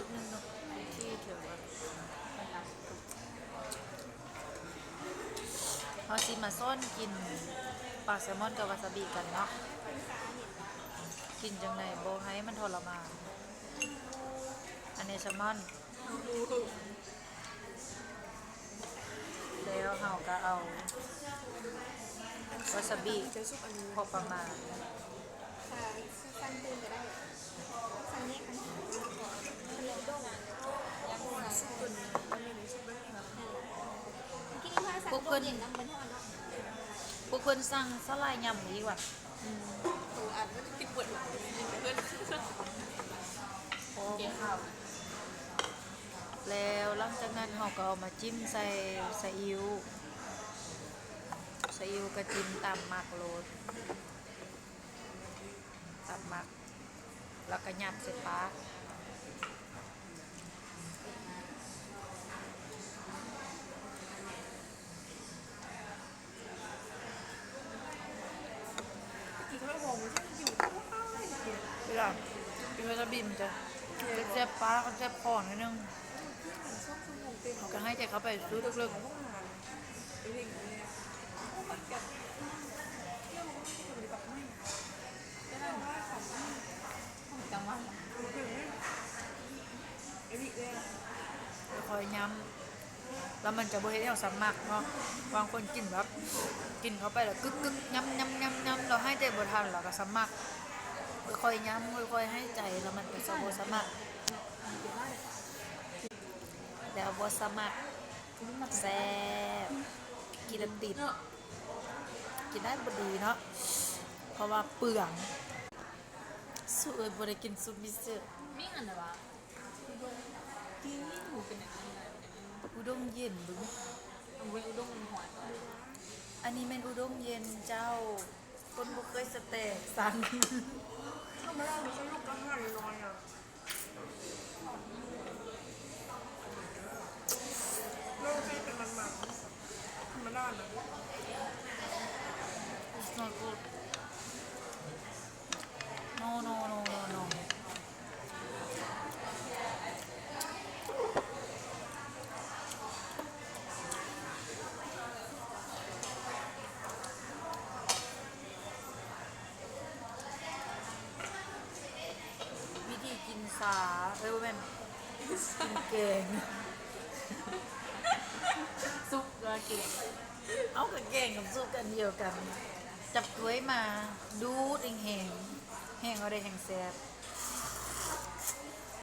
ເຮົາຊິມາສອນກິນປາແຊລມອນກັບວາຊາບິກັນເນາະ. ກິນຈັ່ງໃດບໍ່ໃຫ້ມັນທໍລະມານ. ອັນນີ້ແຊລມອນ ແລ້ວເຮົາກໍເອົາວາຊາບິພໍປະມານ. ພວກເພິ່ນ ພວກເພິ່ນສັ່ງສາຫຼ່າຍຍຳອີກວ່າ. ແລ້ວຫຼັງຈາກນັ້ນເຮົາກໍເອົາມາຈິ້ມໃສ່ຊາອິ້ວ, ຊາອິ້ວກໍຈິ້ມຕາມມັກໂລດ. ຕາມມັກ ແລ້ວກໍຫຍັບໃສ່ປາກ. ເວລາກິນວາຊາບິມັນຈະແສບໆປາກ ແສບຄໍໜ້ອຍໜຶ່ງ. ເຮົາກໍຫາຍໃຈເຂົ້າໄປສຸດເລິກໆ. ຄ່ອຍໆຫຍ້ຳ ແລ້ວມັນຈະບໍ່ເຮັດໃຫ້ເຮົາສຳລັກເນາະ. ບາງຄົນກິນແບບ ກິນເຂົ້າໄປແລ້ວກຶກໆ ຫຍ້ຳໆໆໆ ແລ້ວຫາຍໃຈບໍ່ທັນ ແລ້ວກໍສຳລັກ. ຄ່ອຍໆຫຍ້ຳ ຄ່ອຍໆຫາຍໃຈ ແລ້ວມັນກໍຈະບໍ່ສຳລັກ ແລ້ວບໍ່ສຳລັກ. ແຊບ ກິນແລ້ວຕິດ ກິນໄດ້ບໍ່ດີເນາະ ເພາະວ່າເປືອງ. ສຸເອີຍ ບໍ່ໄດ້ກິນຊຸມິເຊະ ມີອັນໃດວະ? ອຸດົງເຢັນເບິ່ງ ອັນນີ້ແມ່ນອຸດົງເຢັນເຈົ້າ. ຄົນບໍ່ເຄີຍສະແຕກສັ່ງ ທຳມະດາມັນສະຫຼຸບກັນຫານ້ອຍໆ ອະ ໂລກໃຫ້ເປັນມັນໆ ທຳມະດານະ. It's not good. No, no, no, no, no. ວິທີກິນຊາ ເອີຍ ບໍ່ແມ່ນ ກິນແກງ ຊຸບກັບແກງ. ເອົ້າ ກໍແກງກັບຊຸບກັນດຽວກັນ. ຈັບຖ້ວຍມາ ດູດແຮງໆ ແຮງເອົາໄດ້ແຮງແຊບ.